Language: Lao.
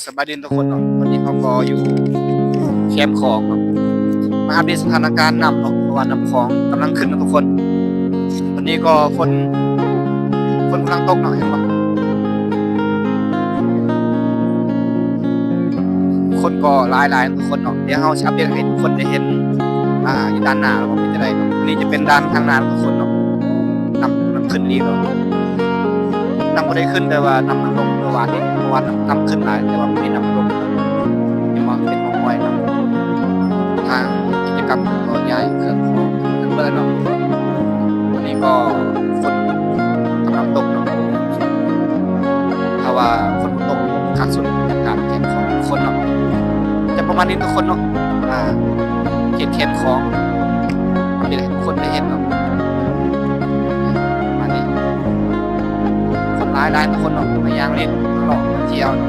ສະບາຍດີທຸກຄົນເນາະ, ຕອນນີ້ເຮົາກໍຢູ່ແຄມຂອງເນາະ, ມາອັບເດດສະຖານະການນ້ຳເນາະ, ເພາະວ່ານ້ຳຂອງກຳລັງຂຶ້ນເນາະທຸກຄົນ. ຕອນນີ້ກໍຝົນ ຝົນກຳລັງຕົກເນາະ, ເຫັນບໍ່? ຄົນກໍຫຼາຍໆທຸກຄົນເນາະ. ດຽວເຮົາຊິອັບເດດໃຫ້ທຸກຄົນໄດ້ເຫັນ ອ່າ ຢູ່ດ້ານໜ້າວ່າເປັນຈັ່ງໃດເນາະ. ອັນນີ້ຈະເປັນດ້ານທາງໜ້າທຸກຄົນເນາະ, ນ້ຳ ນ້ຳຂຶ້ນອີກເນາະ. ນ້ຳບໍ່ໄດ້ຂຶ້ນ ແຕ່ວ່ານ້ຳມັນລົງເມື່ອວານນີ້, ເມື່ອວານນ້ຳ ນ້ຳຂຶ້ນຫຼາຍ ແຕ່ວ່າມື້ນີ້ນ້ຳມັນລົງ. ເຫັນບໍ່? ເປັນຮ່ອງຮອຍນ້ຳ. ທາງກິດຈະກຳກໍຍ້າຍເຄື່ອງຂອງຂຶ້ນເບິດແລ້ວເນາະ. ອັນນີ້ກໍຝົນກຳລັງຕົກເນາະ. ຖ້າວ່າຝົນບໍ່ຕົກ ຄັກສຸດ ອາກາດແຄມຂອງທຸກຄົນເນາະ. ຈະປະມານນີ້ທຸກຄົນເນາະ, ອ່າ ເຂດແຄມຂອງ ເຮັດໃຫ້ທຸກຄົນໄດ້ເຫັນເນາະ. ປະມານນີ້ ຄົນຫຼາຍໆທຸກຄົນເນາະ, ມາຍ່າງຫຼິ້ນ ມາເລາະ ມາທ່ຽວເນາະ.